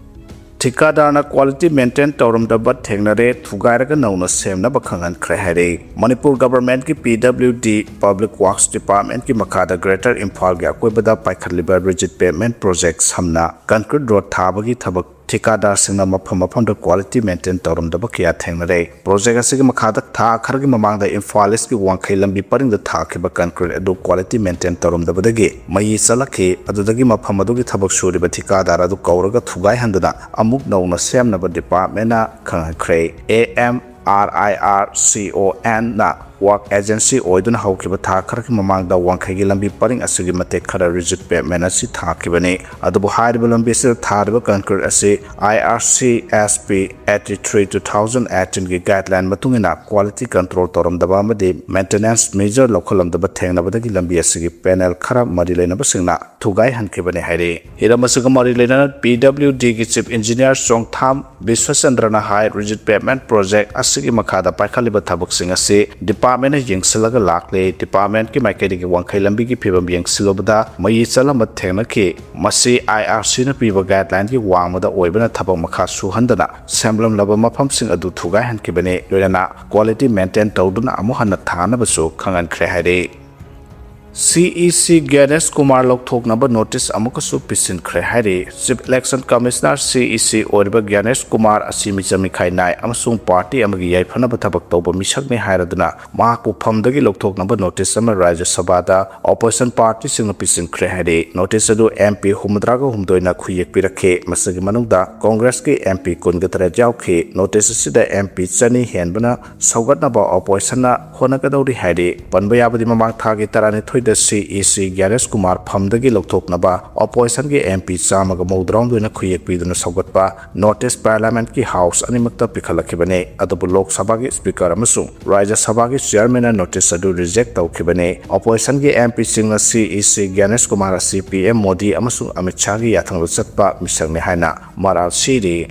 ꯊꯤꯀꯥꯗꯥꯔꯅ ꯀ꯭ꯋꯥꯂꯤꯇꯤ ꯃꯦꯟꯇꯦꯟ ꯇꯧꯔꯝꯗꯕ ꯊꯦꯡꯅꯔꯦ, ꯊꯨꯒꯥꯏꯔꯒ ꯅꯧꯅ ꯁꯦꯝꯅꯕ ꯈꯪꯍꯟꯈ꯭ꯔꯦ ꯍꯥꯏꯔꯤ꯫ ꯃꯅꯤꯄꯨꯔ ꯒꯚꯔꯟꯃꯦꯟꯠꯀꯤ ꯄꯤ ꯗꯕ꯭ꯂꯤꯎ ꯗꯤ, ꯄꯕ꯭ꯂꯤꯛ ꯋꯥꯔꯛꯁ ꯗꯤꯄꯥꯔꯠꯃꯦꯟꯠꯀꯤ ꯃꯈꯥꯗ ꯒ꯭ꯔꯦꯇꯔ ꯏꯝꯐꯥꯜꯒꯤ ꯑꯀꯣꯏꯕꯗ ꯄꯥꯏꯈꯠꯂꯤꯕ ꯔꯤꯖꯤꯠ ꯄꯦꯚꯃꯦꯟꯠ ꯄ꯭ꯔꯣꯖꯦꯛꯠ ꯁꯝꯅ ꯀꯟꯀ꯭ꯔꯤꯠ ꯔꯣꯗ ꯊꯥꯕꯒꯤ ꯊꯕꯛ ꯊꯤꯀꯥꯗꯥꯔꯁꯤꯡꯅ ꯃꯐꯝ ꯃꯐꯝꯗ ꯀ꯭ꯋꯥꯂꯤꯇꯤ ꯃꯦꯟꯇꯦꯟ ꯇꯧꯔꯝꯗꯕ ꯀꯌꯥ ꯊꯦꯡꯅꯔꯦ꯫ ꯄ꯭ꯔꯣꯖꯦꯛꯠ ꯑꯁꯤꯒꯤ ꯃꯈꯥꯗ ꯊꯥ ꯈꯔꯒꯤ ꯃꯃꯥꯡꯗ ꯏꯝꯐꯥꯜ ꯏꯁ꯭ꯠꯀꯤ ꯋꯥꯡꯈꯩ ꯂꯝꯕꯤ ꯄꯔꯤꯡꯗ ꯊꯥꯈꯤꯕ ꯀꯟꯀ꯭ꯔꯤꯠ ꯑꯗꯨ ꯀ꯭ꯋꯥꯂꯤꯇꯤ ꯃꯦꯟꯇꯦꯟ ꯇꯧꯔꯝꯗꯕꯗꯒꯤ ꯃꯩ ꯆꯠꯂꯛꯈꯤ꯫ ꯑꯗꯨꯗꯒꯤ ꯃꯐꯝ ꯑꯗꯨꯒꯤ ꯊꯕꯛ ꯁꯨꯔꯤꯕ ꯊꯤꯀꯥꯗꯥꯔ ꯑꯗꯨ ꯀꯧꯔꯒ ꯊꯨꯒꯥꯏꯍꯟꯗꯨꯅ ꯑꯃꯨꯛ ꯅꯧꯅ ꯁꯦꯝꯅꯕ ꯗꯤꯄꯥꯔꯠꯃꯦꯟꯠꯅ ꯈꯪꯍꯟꯈ꯭ꯔꯦ꯫ A M R I R C O ꯑꯦꯟꯅ Work Agency ꯑꯣꯏꯗꯨꯅ ꯍꯧꯈꯤꯕ ꯊꯥ ꯈꯔꯒꯤ ꯃꯃꯥꯡꯗ ꯋꯥꯡꯈꯩꯒꯤ ꯂꯝꯕꯤ ꯄꯔꯤꯡ ꯑꯁꯤꯒꯤ ꯃꯇꯦꯛ ꯈꯔ rigid pavement ꯑꯁꯤ ꯊꯥꯈꯤꯕꯅꯤ꯫ ꯑꯗꯨꯕꯨ ꯍꯥꯏꯔꯤꯕ ꯂꯝꯕꯤ ꯑꯁꯤꯗ ꯊꯥꯔꯤꯕ concrete ꯑꯁꯤ I R C S P eighty three two thousand eighteen ꯒꯤ guideline ꯃꯇꯨꯡ ꯏꯟꯅ quality control ꯇꯧꯔꯝꯗꯕ ꯑꯃꯗꯤ maintenance measure ꯂꯧꯈꯠꯂꯝꯗꯕ ꯊꯦꯡꯅꯕꯗꯒꯤ ꯂꯝꯕꯤ ꯑꯁꯤꯒꯤ panel ꯈꯔ ꯃꯔꯤ ꯂꯩꯅꯕꯁꯤꯡꯅ ꯊꯨꯒꯥꯏꯍꯟꯈꯤꯕꯅꯤ ꯍꯥꯏꯔꯤ꯫ ꯍꯤꯔꯝ ꯑꯁꯤꯒ ꯃꯔꯤ ꯂꯩꯅꯅ P W D ꯒꯤ Chief Engineer ꯆꯣꯡꯊꯥꯝ ꯕꯤꯁ꯭ꯋꯆꯟꯗ꯭ꯔꯅ ꯍꯥꯏ, rigid pavement project ꯑꯁꯤꯒꯤ ꯃꯈꯥꯗ ꯄꯥꯏꯈꯠꯂꯤꯕ ꯊꯕꯛꯁꯤꯡ ꯑꯁꯤ department ꯅ ꯌꯦꯡꯁꯤꯜꯂꯒ ꯂꯥꯛꯂꯤ꯫ Department ꯀꯤ ꯃꯥꯏꯀꯩꯗꯒꯤ ꯋꯥꯡꯈꯩ ꯂꯝꯕꯤꯒꯤ ꯐꯤꯕꯝ ꯌꯦꯡꯁꯤꯜꯂꯨꯕꯗ ꯃꯌꯤ ꯆꯠꯂꯝꯕ ꯊꯦꯡꯅꯈꯤ꯫ ꯃꯁꯤ I R C ꯅ ꯄꯤꯕ guideline ꯒꯤ ꯋꯥꯡꯃꯗ ꯑꯣꯏꯕꯅ ꯊꯕꯛ ꯃꯈꯥ ꯁꯨꯍꯟꯗꯅ ꯁꯦꯝꯂꯝꯂꯕ ꯃꯐꯝꯁꯤꯡ ꯑꯗꯨ ꯊꯨꯒꯥꯏꯍꯟꯈꯤꯕꯅꯤ꯫ ꯂꯣꯏꯅꯅ quality maintain ꯇꯧꯗꯨꯅ ꯑꯃꯨꯛ ꯍꯟꯅ ꯊꯥꯅꯕꯁꯨ ꯈꯪꯍꯟꯈ꯭ꯔꯦ ꯍꯥꯏꯔꯤ꯫ C E C ꯒ꯭ꯌꯥꯅꯦꯁ ꯀꯨꯃꯥꯔ ꯂꯧꯊꯣꯛꯅꯕ notice ꯑꯃꯨꯛꯀꯁꯨ ꯄꯤꯁꯤꯟꯈ꯭ꯔꯦ ꯍꯥꯏꯔꯤ꯫ Chief Election Commissioner, C E C ꯑꯣꯏꯔꯤꯕ ꯒ꯭ꯌꯥꯅꯦꯁ ꯀꯨꯃꯥꯔ ꯑꯁꯤ ꯃꯤꯆꯪ ꯃꯤꯈꯥꯏ ꯅꯥꯏ ꯑꯃꯁꯨꯡ party ꯑꯃꯒꯤ ꯌꯥꯏꯐꯅꯕ ꯊꯕꯛ ꯇꯧꯕ ꯃꯤꯁꯛꯅꯤ ꯍꯥꯏꯔꯗꯨꯅ ꯃꯍꯥꯛꯄꯨ ꯐꯝꯗꯒꯤ ꯂꯧꯊꯣꯛꯅꯕ notice ꯑꯃ ꯔꯥꯖ꯭ꯌ ꯁꯚꯥꯗ opposition party ꯁꯤꯡꯅ ꯄꯤꯁꯤꯟꯈ꯭ꯔꯦ ꯍꯥꯏꯔꯤ꯫ Notice ꯑꯗꯨ M P ꯍꯨꯝꯐꯨꯇꯔꯥꯒ ꯍꯨꯝꯗꯣꯏꯅ ꯈꯨꯌꯦꯛ ꯄꯤꯔꯛꯈꯤ꯫ ꯃꯁꯤꯒꯤ ꯃꯅꯨꯡꯗ Congress ꯀꯤ M P ꯀꯨꯟꯒ ꯇꯔꯦꯠ ꯌꯥꯎꯈꯤ꯫ Notice ꯑꯁꯤꯗ M P ꯆꯅꯤ ꯍꯦꯟꯕꯅ ꯁꯧꯒꯠꯅꯕ opposition ꯅ ꯍꯣꯠꯅꯒꯗꯧꯔꯤ ꯍꯥꯏꯔꯤ꯫ ꯄꯟꯕ ꯌꯥꯕꯗꯤ, ꯃꯃꯥꯡ ꯊꯥꯒꯤ ꯇꯔꯥꯅꯤꯊꯣꯏꯗ C E C ꯒ꯭ꯌꯥꯅꯦꯁ ꯀꯨꯃꯥꯔ ꯐꯝꯗꯒꯤ ꯂꯧꯊꯣꯛꯅꯕ opposition ꯒꯤ M P ꯆꯥꯝꯃꯒ ꯃꯧꯗ꯭ꯔꯥꯍꯨꯝꯗꯣꯏꯅ ꯈꯨꯌꯦꯛ ꯄꯤꯗꯨꯅ ꯁꯧꯒꯠꯄ notice Parliament ꯀꯤ House ꯑꯅꯤꯃꯛꯇ ꯄꯤꯈꯠꯂꯛꯈꯤꯕꯅꯤ꯫ ꯑꯗꯨꯕꯨ ꯂꯣꯛ ꯁꯚꯥꯒꯤ Speaker ꯑꯃꯁꯨꯡ ꯔꯥꯖ꯭ꯌ ꯁꯚꯥꯒꯤ Chairman ꯅ notice ꯑꯗꯨ reject ꯇꯧꯈꯤꯕꯅꯤ꯫ Opposition ꯒꯤ M P ꯁꯤꯡꯅ C E C ꯒ꯭ꯌꯥꯅꯦꯁ ꯀꯨꯃꯥꯔ ꯑꯁꯤ P M ꯃꯣꯗꯤ ꯑꯃꯁꯨꯡ ꯑꯃꯤꯠ ꯁꯥꯍꯒꯤ ꯌꯥꯊꯪꯗ ꯆꯠꯄ ꯃꯤꯁꯛꯅꯤ ꯍꯥꯏꯅ ꯃꯔꯥꯜ ꯁꯤꯔꯤ꯫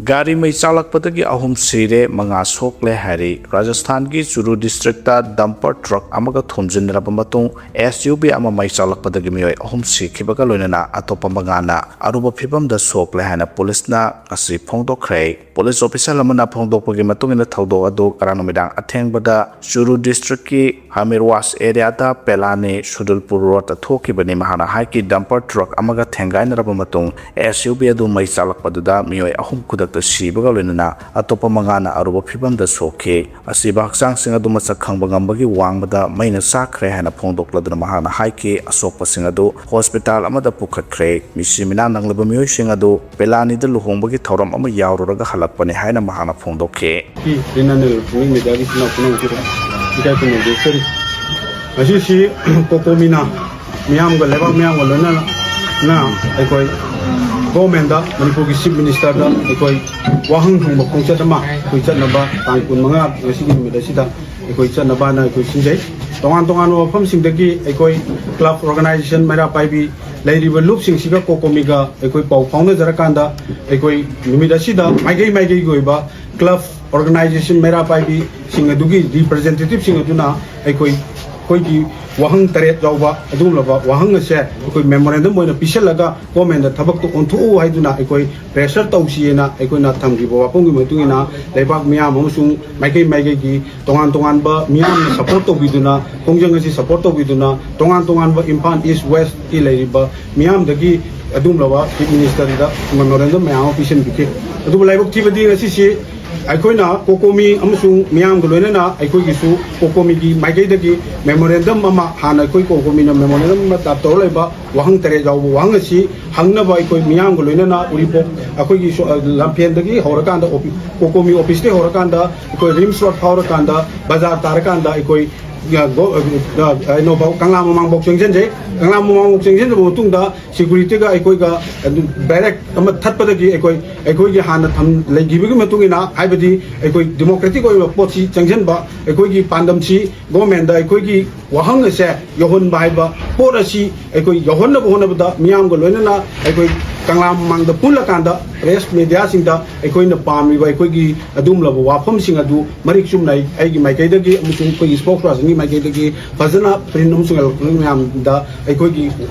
ꯒꯥꯔꯤ ꯃꯩ ꯆꯥꯛꯂꯛꯄꯗꯒꯤ ꯑꯍꯨꯝ ꯁꯤꯔꯦ, ꯃꯉꯥ ꯁꯣꯛꯂꯦ ꯍꯥꯏꯔꯤ꯫ ꯔꯥꯖꯁꯊꯥꯟꯒꯤ ꯆꯨꯔꯨ district ꯇ dumper truck ꯑꯃꯒ ꯊꯣꯝꯖꯤꯟꯅꯔꯕ ꯃꯇꯨꯡ S U V ꯑꯃ ꯃꯩ ꯆꯥꯛꯂꯛꯄꯗꯒꯤ ꯃꯤꯑꯣꯏ ꯑꯍꯨꯝ ꯁꯤꯈꯤꯕꯒ ꯂꯣꯏꯅꯅ ꯑꯇꯣꯞꯄ ꯃꯉꯥꯅ ꯑꯔꯨꯕ ꯐꯤꯚꯝꯗ ꯁꯣꯛꯂꯦ ꯍꯥꯏꯅ ꯄꯨꯂꯤꯁꯅ ꯉꯁꯤ ꯐꯣꯡꯗꯣꯛꯈ꯭ꯔꯦ꯫ ꯄꯨꯂꯤꯁ official ꯑꯃꯅ ꯐꯣꯡꯗꯣꯛꯄꯒꯤ ꯃꯇꯨꯡ ꯏꯟꯅ, ꯊꯧꯗꯣꯛ ꯑꯗꯨ ꯉꯔꯥꯡ ꯅꯨꯃꯤꯗꯥꯡ ꯑꯊꯦꯡꯕꯗ ꯆꯨꯔꯨ district ꯀꯤ ꯍꯃꯤꯔꯋꯥꯁ area ꯗ ꯄꯦꯂꯥꯅꯤ ꯁꯨꯗꯨꯜꯄꯨꯔ road ꯇ ꯊꯣꯛꯈꯤꯕꯅꯤ꯫ ꯃꯍꯥꯛꯅ ꯍꯥꯏꯈꯤ, dumper truck ꯑꯃꯒ ꯊꯦꯡꯒꯥꯏꯅꯔꯕ ꯃꯇꯨꯡ S U V ꯑꯗꯨ ꯃꯩ ꯆꯥꯛꯂꯛꯄꯗꯨꯗ ꯃꯤꯑꯣꯏ ꯑꯍꯨꯝ ꯈꯨꯗꯛꯇ ꯁꯤꯕꯒ ꯂꯣꯏꯅꯅ ꯑꯇꯣꯞꯄ ꯃꯉꯥꯅ ꯑꯔꯨꯕ ꯐꯤꯕꯝꯗ ꯁꯣꯛꯈꯤ꯫ ꯑꯁꯤꯕ ꯍꯛꯆꯥꯡꯁꯤꯡ ꯑꯗꯨ ꯃꯁꯛ ꯈꯪꯕ ꯉꯝꯕꯒꯤ ꯋꯥꯡꯃꯗ ꯃꯩꯅ ꯆꯥꯛꯈ꯭ꯔꯦ ꯍꯥꯏꯅ ꯐꯣꯡꯗꯣꯛꯂꯗꯨꯅ ꯃꯍꯥꯛꯅ ꯍꯥꯏꯈꯤ, ꯑꯁꯣꯛꯄꯁꯤꯡ ꯑꯗꯨ ꯍꯣꯁꯄꯤꯇꯥꯜ ꯑꯃꯗ ꯄꯨꯈꯠꯈ꯭ꯔꯦ꯫ ꯃꯤꯁꯤ ꯃꯤꯅꯥ ꯅꯪꯂꯕ ꯃꯤꯑꯣꯏꯁꯤꯡ ꯑꯗꯨ ꯄꯦꯂꯥꯅꯤꯗ ꯂꯨꯍꯣꯡꯕꯒꯤ ꯊꯧꯔꯝ ꯑꯃ ꯌꯥꯎꯔꯨꯔꯒ ꯍꯜꯂꯛꯄꯅꯤ ꯍꯥꯏꯅ ꯃꯍꯥꯛꯅ ꯐꯣꯡꯗꯣꯛꯈꯤ꯫ ꯏ ꯂꯤꯅ ꯅꯣꯏ ꯃꯤꯗꯤꯌꯥꯒꯤ ꯏꯆꯤꯟ ꯏꯅꯥꯎ ꯄꯨꯝꯅꯃꯛꯄꯨ ꯏꯀꯥꯏ ꯈꯨꯝꯅꯕ ꯐꯣꯡꯗꯣꯛꯆꯔꯤ꯫ ꯉꯁꯤꯁꯤ ꯀꯣꯀꯣꯃꯤꯅ ꯃꯤꯌꯥꯝꯒ, ꯂꯩꯕꯥꯛ ꯃꯤꯌꯥꯝꯒ ꯂꯣꯏꯅꯅ ꯑꯩꯈꯣꯏ ꯒꯣꯔꯃꯦꯟꯗ, ꯃꯅꯤꯄꯨꯔꯒꯤ ꯆꯤꯐ ꯃꯤꯅꯤꯁꯇꯔꯗ ꯑꯩꯈꯣꯏ ꯋꯥꯍꯪ ꯍꯪꯕ ꯈꯣꯡꯆꯠ ꯑꯃ ꯑꯩꯈꯣꯏ ꯆꯠꯅꯕ, ꯇꯥꯡ ꯀꯨꯟꯃꯉꯥ ꯉꯁꯤꯒꯤ ꯅꯨꯃꯤꯠ ꯑꯁꯤꯗ ꯑꯩꯈꯣꯏ ꯆꯠꯅꯕꯅ ꯑꯩꯈꯣꯏ ꯁꯤꯟꯖꯩ꯫ ꯇꯣꯉꯥꯟ ꯇꯣꯉꯥꯟꯕ ꯃꯐꯝꯁꯤꯡꯗꯒꯤ ꯑꯩꯈꯣꯏ ꯀ꯭ꯂꯕ ꯑꯣꯔꯒꯅꯥꯏꯖꯦꯁꯟ ꯃꯩꯔꯥ ꯄꯥꯏꯕꯤ ꯂꯩꯔꯤꯕ ꯂꯨꯞꯁꯤꯡꯁꯤꯒ ꯀꯣꯀꯣꯃꯤꯒ ꯑꯩꯈꯣꯏ ꯄꯥꯎ ꯐꯥꯎꯅꯖꯔꯀꯥꯟꯗ, ꯑꯩꯈꯣꯏ ꯅꯨꯃꯤꯠ ꯑꯁꯤꯗ ꯃꯥꯏꯀꯩ ꯃꯥꯏꯀꯩꯒꯤ ꯑꯣꯏꯕ ꯀ꯭ꯂꯕ ꯑꯣꯔꯒꯅꯥꯏꯖꯦꯁꯟ ꯃꯩꯔꯥ ꯄꯥꯏꯕꯤꯁꯤꯡ ꯑꯗꯨꯒꯤ ꯔꯤꯄ꯭ꯔꯖꯦꯟꯇꯦꯇꯤꯚꯁꯤꯡ ꯑꯗꯨꯅ ꯑꯩꯈꯣꯏ, ꯑꯩꯈꯣꯏꯒꯤ ꯋꯥꯍꯪ ꯇꯔꯦꯠ ꯌꯥꯎꯕ ꯑꯗꯨꯒꯨꯝꯂꯕ ꯋꯥꯍꯪ ꯑꯁꯦ ꯑꯩꯈꯣꯏ ꯃꯦꯃꯣꯔꯦꯟꯗꯝ ꯑꯣꯏꯅ ꯄꯤꯁꯜꯂꯒ ꯒꯣꯔꯃꯦꯟꯗ ꯊꯕꯛꯇꯨ ꯑꯣꯟꯊꯣꯛꯎ ꯍꯥꯏꯗꯨꯅ ꯑꯩꯈꯣꯏ ꯄ꯭ꯔꯦꯁꯔ ꯇꯧꯁꯤꯑꯅ ꯑꯩꯈꯣꯏꯅ ꯊꯝꯈꯤꯕ ꯋꯥꯐꯝꯒꯤ ꯃꯇꯨꯡ ꯏꯟꯅ ꯂꯩꯕꯥꯛ ꯃꯤꯌꯥꯝ ꯑꯃꯁꯨꯡ ꯃꯥꯏꯀꯩ ꯃꯥꯏꯀꯩꯒꯤ ꯇꯣꯉꯥꯟ ꯇꯣꯉꯥꯟꯕ ꯃꯤꯌꯥꯝꯅ ꯁꯄꯣꯔꯠ ꯇꯧꯕꯤꯗꯨꯅ, ꯈꯣꯡꯖꯪ ꯑꯁꯤ ꯁꯄꯣꯔꯠ ꯇꯧꯕꯤꯗꯨꯅ, ꯇꯣꯉꯥꯟ ꯇꯣꯉꯥꯟꯕ ꯏꯝꯐꯥꯜ ꯏꯁ ꯋꯦꯁꯀꯤ ꯂꯩꯔꯤꯕ ꯃꯤꯌꯥꯝꯗꯒꯤ ꯑꯗꯨꯒꯨꯝꯂꯕ ꯆꯤꯐ ꯃꯤꯅꯤꯁꯇꯔꯗ ꯃꯦꯃꯣꯔꯦꯟꯗꯝ ꯃꯌꯥꯝ ꯑꯃ ꯄꯤꯁꯤꯟꯕꯤꯈꯤ꯫ ꯑꯗꯨꯕꯨ ꯂꯥꯏꯕꯛ ꯊꯤꯕꯗꯤ ꯉꯁꯤꯁꯤ ꯑꯩꯈꯣꯏꯅ ꯀꯣꯀꯣꯃꯤ ꯑꯃꯁꯨꯡ ꯃꯤꯌꯥꯝꯒ ꯂꯣꯏꯅꯅ ꯑꯩꯈꯣꯏꯒꯤꯁꯨ ꯀꯣꯀꯣꯃꯤꯒꯤ ꯃꯥꯏꯀꯩꯗꯒꯤ ꯃꯦꯃꯣꯔꯦꯟꯗꯝ ꯑꯃ, ꯍꯥꯟꯅ ꯑꯩꯈꯣꯏ ꯀꯣꯀꯣꯃꯤꯅ ꯃꯦꯃꯣꯔꯦꯟꯗꯝ ꯑꯃ ꯇꯥꯏꯞ ꯇꯧꯔ ꯂꯩꯕ ꯋꯥꯍꯪ ꯇꯔꯦꯠ ꯌꯥꯎꯕ ꯋꯥꯍꯪ ꯑꯁꯤ ꯍꯪꯅꯕ ꯑꯩꯈꯣꯏ ꯃꯤꯌꯥꯝꯒ ꯂꯣꯏꯅꯅ ꯎꯔꯤꯄꯣꯛ ꯑꯩꯈꯣꯏꯒꯤ ꯁꯣ-, ꯂꯝꯐꯦꯟꯗꯒꯤ ꯍꯧꯔꯀꯥꯟꯗ ꯑꯣꯐꯤ-, ꯀꯣꯀꯣꯃꯤ ꯑꯣꯐꯤꯁꯇꯒꯤ ꯍꯧꯔꯀꯥꯟꯗ ꯑꯩꯈꯣꯏ ꯔꯤꯝꯁ ꯔꯣꯗ ꯐꯥꯎꯔꯀꯥꯟꯗ ꯕꯖꯥꯔ ꯇꯥꯔꯀꯥꯟꯗ ꯑꯩꯈꯣꯏ, ꯑ, ꯒꯣ-, ꯑ, ꯀꯩꯅꯣꯐꯥꯎ ꯀꯪꯂꯥ ꯃꯃꯥꯡꯐꯥꯎ ꯆꯪꯁꯤꯟꯖꯩ꯫ ꯀꯪꯂꯥ ꯃꯃꯥꯡꯐꯥꯎ ꯆꯪꯁꯤꯟꯖꯕ ꯃꯇꯨꯡꯗ ꯁꯦꯀ꯭ꯌꯨꯔꯤꯇꯤꯒ ꯑꯩꯈꯣꯏꯒ ꯑꯗꯨꯝ ꯕꯦꯔꯦꯛ ꯑꯃ ꯊꯠꯄꯗꯒꯤ ꯑꯩꯈꯣꯏ, ꯑꯩꯈꯣꯏꯒꯤ ꯍꯥꯟꯅ ꯊꯝ-, ꯂꯩꯈꯤꯕꯒꯤ ꯃꯇꯨꯡ ꯏꯟꯅ, ꯍꯥꯏꯕꯗꯤ ꯑꯩꯈꯣꯏ ꯗꯤꯃꯣꯀ꯭ꯔꯦꯇꯤꯛ ꯑꯣꯏꯕ ꯄꯣꯠꯁꯤ ꯆꯪꯁꯤꯟꯕ, ꯑꯩꯈꯣꯏꯒꯤ ꯄꯥꯟꯗꯝꯁꯤ ꯒꯣꯔꯃꯦꯟꯗ ꯑꯩꯈꯣꯏꯒꯤ ꯋꯥꯍꯪ ꯑꯁꯦ ꯌꯧꯍꯟꯕ ꯍꯥꯏꯕ ꯄꯣꯠ ꯑꯁꯤ ꯑꯩꯈꯣꯏ ꯌꯧꯍꯟꯅꯕ ꯍꯣꯠꯅꯕꯗ ꯃꯤꯌꯥꯝꯒ ꯂꯣꯏꯅꯅ ꯑꯩꯈꯣꯏ ꯀꯪꯂꯥ ꯃꯃꯥꯡꯗ ꯄꯨꯜꯂꯀꯥꯟꯗ ꯄ꯭ꯔꯦꯁ ꯃꯦꯗꯤꯌꯥꯁꯤꯡꯗ ꯑꯩꯈꯣꯏꯅ ꯄꯥꯝꯃꯤꯕ ꯑꯩꯈꯣꯏꯒꯤ ꯑꯗꯨꯒꯨꯝꯂꯕ ꯋꯥꯐꯝꯁꯤꯡ ꯑꯗꯨ ꯃꯔꯤꯛ ꯆꯨꯝꯅ ꯑꯩ, ꯑꯩꯒꯤ ꯃꯥꯏꯀꯩꯗꯒꯤ ꯑꯃꯁꯨꯡ ꯑꯩꯈꯣꯏꯒꯤ ꯁ꯭ꯄꯣꯛꯁ ꯄꯥꯔꯁꯟꯒꯤ ꯃꯥꯏꯀꯩꯗꯒꯤ ꯐꯖꯅ ꯄ꯭ꯔꯤꯟꯠ ꯑꯃꯁꯨꯡ ꯏꯂꯦꯛꯇ꯭ꯔꯣꯅꯤꯛ ꯃꯌꯥꯝꯗ ꯑꯩꯈꯣꯏꯒꯤ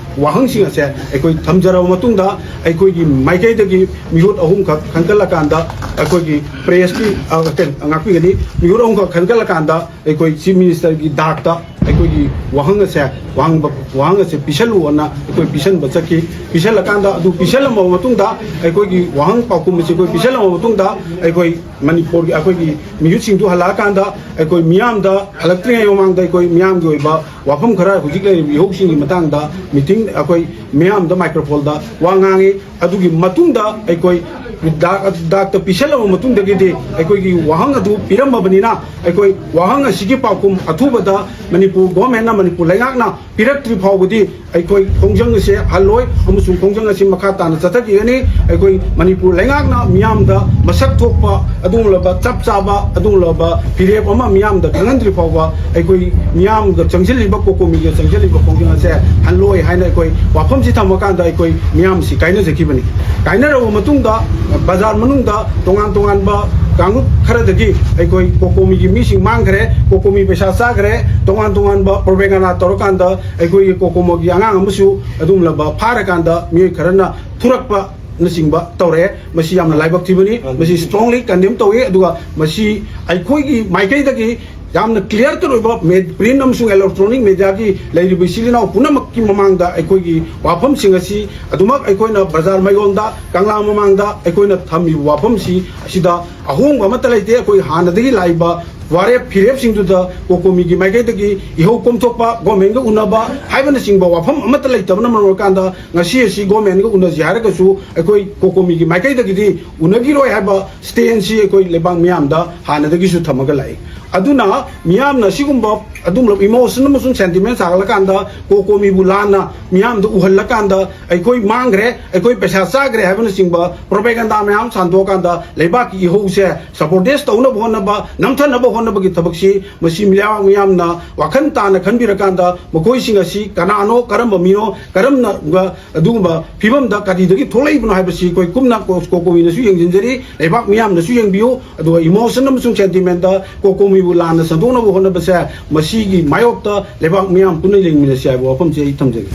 ꯋꯥꯍꯪꯁꯤꯡ ꯑꯁꯦ ꯑꯩꯈꯣꯏ ꯊꯝꯖꯔꯕ ꯃꯇꯨꯡꯗ, ꯑꯩꯈꯣꯏꯒꯤ ꯃꯥꯏꯀꯩꯗꯒꯤ ꯃꯤꯍꯨꯠ ꯑꯍꯨꯝꯈꯛ ꯈꯟꯒꯠꯂꯀꯥꯟꯗ, ꯑꯩꯈꯣꯏꯒꯤ ꯄ꯭ꯔꯦꯁꯀꯤ, ꯑ, ꯀꯩꯅꯣ, ꯉꯥꯛꯄꯤꯒꯅꯤ, ꯃꯤꯍꯨꯠ ꯑꯍꯨꯝꯈꯛ ꯈꯟꯒꯠꯂꯀꯥꯟꯗ ꯑꯩꯈꯣꯏ ꯆꯤꯐ ꯃꯤꯅꯤꯁꯇꯔꯒꯤ ꯗꯥꯛꯇ ꯑꯩꯈꯣꯏ ꯑꯩꯈꯣꯏꯒꯤ ꯋꯥꯍꯪ ꯑꯁꯦ, ꯋꯥꯍꯪꯕ-, ꯋꯥꯍꯪ ꯑꯁꯦ ꯄꯤꯁꯜꯂꯨꯑꯣꯅ ꯑꯩꯈꯣꯏ ꯄꯤꯁꯟꯕ ꯆꯠꯈꯤ꯫ ꯄꯤꯁꯜꯂꯀꯥꯟꯗ, ꯑꯗꯨ ꯄꯤꯁꯜꯂꯝꯃꯕ ꯃꯇꯨꯡꯗ, ꯑꯩꯈꯣꯏꯒꯤ ꯋꯥꯍꯪ ꯄꯥꯎꯈꯨꯝ ꯑꯁꯤ ꯑꯩꯈꯣꯏ ꯄꯤꯁꯜꯂꯝꯃꯕ ꯃꯇꯨꯡꯗ, ꯑꯩꯈꯣꯏ ꯃꯅꯤꯄꯨꯔꯒꯤ, ꯑꯩꯈꯣꯏꯒꯤ ꯃꯤꯍꯨꯠꯁꯤꯡꯗꯨ ꯍꯜꯂꯛꯑꯀꯥꯟꯗ, ꯑꯩꯈꯣꯏ ꯃꯤꯌꯥꯝꯗ, ꯍꯜꯂꯛꯇ꯭ꯔꯤꯉꯩ ꯃꯃꯥꯡꯗ ꯑꯩꯈꯣꯏ ꯃꯤꯌꯥꯝꯒꯤ ꯑꯣꯏꯕ ꯋꯥꯐꯝ ꯈꯔ, ꯍꯧꯖꯤꯛ ꯂꯩꯔꯤꯕ ꯏꯍꯧꯁꯤꯡꯒꯤ ꯃꯇꯥꯡꯗ ꯃꯤꯇꯤꯡ, ꯑꯩꯈꯣꯏ ꯃꯤꯌꯥꯝꯗ ꯃꯥꯏꯀ꯭ꯔꯣꯐꯣꯟꯗ ꯋꯥ ꯉꯥꯡꯉꯤ꯫ ꯑꯗꯨꯒꯤ ꯃꯇꯨꯡꯗ ꯑꯩꯈꯣꯏ ꯗꯥꯛ-, ꯗꯥꯛꯇ ꯄꯤꯁꯜꯂꯕ ꯃꯇꯨꯡꯗꯒꯤꯗꯤ, ꯑꯩꯈꯣꯏꯒꯤ ꯋꯥꯍꯪ ꯑꯗꯨ ꯄꯤꯔꯝꯃꯕꯅꯤꯅ, ꯑꯩꯈꯣꯏ ꯋꯥꯍꯪ ꯑꯁꯤꯒꯤ ꯄꯥꯎꯈꯨꯝ ꯑꯊꯨꯕꯗ ꯃꯅꯤꯄꯨꯔ ꯒꯣꯔꯃꯦꯟꯅ, ꯃꯅꯤꯄꯨꯔ ꯂꯩꯉꯥꯛꯅ ꯄꯤꯔꯛꯇ꯭ꯔꯤ ꯐꯥꯎꯕꯗꯤ ꯑꯩꯈꯣꯏ ꯈꯣꯡꯖꯪ ꯑꯁꯦ ꯍꯜꯂꯣꯏ, ꯑꯃꯁꯨꯡ ꯈꯣꯡꯖꯪ ꯑꯁꯤ ꯃꯈꯥ ꯇꯥꯅ ꯆꯠꯊꯈꯤꯒꯅꯤ꯫ ꯑꯩꯈꯣꯏ ꯃꯅꯤꯄꯨꯔ ꯂꯩꯉꯥꯛꯅ ꯃꯤꯌꯥꯝꯗ ꯃꯁꯛ ꯊꯣꯛꯄ ꯑꯗꯨꯒꯨꯝꯂꯕ ꯆꯞ ꯆꯥꯕ ꯑꯗꯨꯒꯨꯝꯂꯕ ꯐꯤꯔꯦꯞ ꯑꯃ ꯃꯤꯌꯥꯝꯗ ꯈꯪꯍꯟꯗ꯭ꯔꯤ ꯐꯥꯎꯕ, ꯑꯩꯈꯣꯏ ꯃꯤꯌꯥꯝꯒ ꯆꯪꯁꯤꯜꯂꯤꯕ, ꯀꯣꯀꯣꯃꯤꯒ ꯆꯪꯁꯤꯜꯂꯤꯕ ꯈꯣꯡꯖꯪ ꯑꯁꯦ ꯍꯜꯂꯣꯏ ꯍꯥꯏꯅ ꯑꯩꯈꯣꯏ ꯋꯥꯐꯝꯁꯤ ꯊꯝꯃꯀꯥꯟꯗ ꯑꯩꯈꯣꯏ ꯃꯤꯌꯥꯝꯁꯤ ꯀꯥꯏꯅꯖꯈꯤꯕꯅꯤ꯫ ꯀꯥꯏꯅꯔꯕ ꯃꯇꯨꯡꯗ ꯕꯖꯥꯔ ꯃꯅꯨꯡꯗ ꯇꯣꯉꯥꯟ ꯇꯣꯉꯥꯟꯕ ꯀꯥꯡꯂꯨꯞ ꯈꯔꯗꯒꯤ ꯑꯩꯈꯣꯏ ꯀꯣꯀꯣꯃꯤꯒꯤ ꯃꯤꯁꯤꯡ ꯃꯥꯡꯈ꯭ꯔꯦ, ꯀꯣꯀꯣꯃꯤ ꯄꯩꯁꯥ ꯆꯥꯈ꯭ꯔꯦ, ꯇꯣꯉꯥꯟ ꯇꯣꯉꯥꯟꯕ ꯄ꯭ꯔꯣꯄꯦꯒꯥꯟꯗꯥ ꯇꯧꯔꯀꯥꯟꯗ ꯑꯩꯈꯣꯏꯒꯤ ꯀꯣꯀꯣꯃꯤꯒꯤ ꯑꯉꯥꯡ ꯑꯃꯁꯨ ꯑꯗꯨꯒꯨꯝꯂꯕ ꯐꯥꯔꯀꯥꯟꯗ ꯃꯤꯑꯣꯏ ꯈꯔꯅ ꯐꯨꯔꯛꯄꯅꯆꯤꯡꯕ ꯇꯧꯔꯛꯑꯦ꯫ ꯃꯁꯤ ꯌꯥꯝꯅ ꯂꯥꯏꯕꯛ ꯊꯤꯕꯅꯤ꯫ ꯃꯁꯤ strongly condemn ꯇꯧꯏ꯫ ꯑꯗꯨꯒ ꯃꯁꯤ ꯑꯩꯈꯣꯏꯒꯤ ꯃꯥꯏꯀꯩꯗꯒꯤ ꯌꯥꯝꯅ clear cut ꯑꯣꯏꯕ ꯃꯦ-, print ꯑꯃꯁꯨꯡ electronic mediaꯒꯤ ꯂꯩꯔꯤꯕ ꯏꯆꯤꯜ ꯏꯅꯥꯎ ꯄꯨꯝꯅꯃꯛꯀꯤ ꯃꯃꯥꯡꯗ ꯑꯩꯈꯣꯏꯒꯤ ꯋꯥꯐꯝꯁꯤꯡ ꯑꯁꯤ ꯑꯗꯨꯃꯛ ꯑꯩꯈꯣꯏꯅ ꯕꯖꯥꯔ ꯃꯌꯣꯟꯗ, ꯀꯪꯂꯥ ꯃꯃꯥꯡꯗ ꯑꯩꯈꯣꯏꯅ ꯊꯝꯃꯤꯕ ꯋꯥꯐꯝꯁꯤ ꯑꯁꯤꯗ ꯑꯍꯣꯡꯕ ꯑꯃꯠꯇ ꯂꯩꯇꯦ꯫ ꯑꯩꯈꯣꯏ ꯍꯥꯟꯅꯗꯒꯤ ꯂꯥꯛꯏꯕ ꯋꯥꯔꯦꯞ ꯐꯤꯔꯦꯞꯁꯤꯡꯗꯨꯗ ꯀꯣꯀꯣꯃꯤꯒꯤ ꯃꯥꯏꯀꯩꯗꯒꯤ ꯏꯍꯧ ꯀꯣꯝꯊꯣꯛꯄ, ꯒꯣꯔꯃꯦꯟꯒ ꯎꯅꯕ ꯍꯥꯏꯕꯅꯆꯤꯡꯕ ꯋꯥꯐꯝ ꯑꯃꯠꯇ ꯂꯩꯇꯕꯅ ꯃꯔꯝ ꯑꯣꯏꯔꯀꯥꯟꯗ, ꯉꯁꯤ ꯑꯁꯤ ꯒꯣꯔꯃꯦꯟꯒ ꯎꯅꯁꯤ ꯍꯥꯏꯔꯒꯁꯨ ꯑꯩꯈꯣꯏ ꯀꯣꯀꯣꯃꯤꯒꯤ ꯃꯥꯏꯀꯩꯗꯒꯤꯗꯤ ꯎꯅꯈꯤꯔꯣꯏ ꯍꯥꯏꯕ stand ꯁꯤ ꯑꯩꯈꯣꯏ ꯂꯩꯕꯥꯛ ꯃꯤꯌꯥꯝꯗ ꯍꯥꯟꯅꯗꯒꯤꯁꯨ ꯊꯝꯃꯒ ꯂꯥꯛꯏ꯫ ꯑꯗꯨꯅ ꯃꯤꯌꯥꯝꯅ ꯁꯤꯒꯨꯝꯕ ꯑꯗꯨꯝꯕ emotion ꯑꯃꯁꯨꯡ sentiment ꯁꯥꯒꯠꯂꯀꯥꯟꯗ, ꯀꯣꯀꯣꯃꯤꯕꯨ ꯂꯥꯟꯅ ꯃꯤꯌꯥꯝꯗ ꯎꯍꯜꯂꯀꯥꯟꯗ, ꯑꯩꯈꯣꯏ ꯃꯥꯡꯈ꯭ꯔꯦ, ꯑꯩꯈꯣꯏ ꯄꯩꯁꯥ ꯆꯥꯈ꯭ꯔꯦ ꯍꯥꯏꯕꯅꯆꯤꯡꯕ propaganda ꯃꯌꯥꯝ ꯁꯟꯗꯣꯛꯑꯀꯥꯟꯗ, ꯂꯩꯕꯥꯛꯀꯤ ꯏꯍꯧꯁꯦ subordinate ꯇꯧꯅꯕ ꯍꯣꯠꯅꯕ, ꯅꯝꯊꯅꯕ ꯍꯣꯠꯅꯕꯒꯤ ꯊꯕꯛꯁꯤ, ꯃꯁꯤ ꯃꯤꯌꯥꯝ, ꯃꯤꯌꯥꯝꯅ ꯋꯥꯈꯜ ꯇꯥꯅ ꯈꯟꯕꯤꯔꯀꯥꯟꯗ, ꯃꯈꯣꯏꯁꯤꯡ ꯑꯁꯤ ꯀꯅꯥꯅꯣ, ꯀꯔꯝꯕ ꯃꯤꯅꯣ, ꯀꯔꯝꯅ ꯑꯗꯨꯒꯨꯝꯕ ꯐꯤꯕꯝꯗ ꯀꯔꯤꯗꯒꯤ ꯊꯣꯛꯂꯛꯏꯕꯅꯣ ꯍꯥꯏꯕꯁꯤ ꯑꯩꯈꯣꯏ ꯀꯨꯞꯅ ꯀꯣ-, ꯀꯣꯀꯣꯃꯤꯅꯁꯨ ꯌꯦꯡꯁꯤꯟꯖꯔꯤ, ꯂꯩꯕꯥꯛ ꯃꯤꯌꯥꯝꯅꯁꯨ ꯌꯦꯡꯕꯤꯌꯨ꯫ ꯑꯗꯨꯒ emotion ꯑꯃꯁꯨꯡ sentiment ꯀꯣꯀꯣꯃꯤꯕꯨ ꯂꯥꯟꯅ ꯁꯟꯗꯣꯛꯅꯕ ꯍꯣꯠꯅꯕꯁꯦ, ꯃꯁꯤꯒꯤ ꯃꯥꯌꯣꯛꯇ ꯂꯩꯕꯥꯛ ꯃꯤꯌꯥꯝ ꯄꯨꯟꯅ ꯌꯦꯡꯃꯤꯟꯅꯁꯤ ꯍꯥꯏꯕ ꯋꯥꯐꯝꯁꯦ ꯑꯩ ꯊꯝꯖꯒꯦ꯫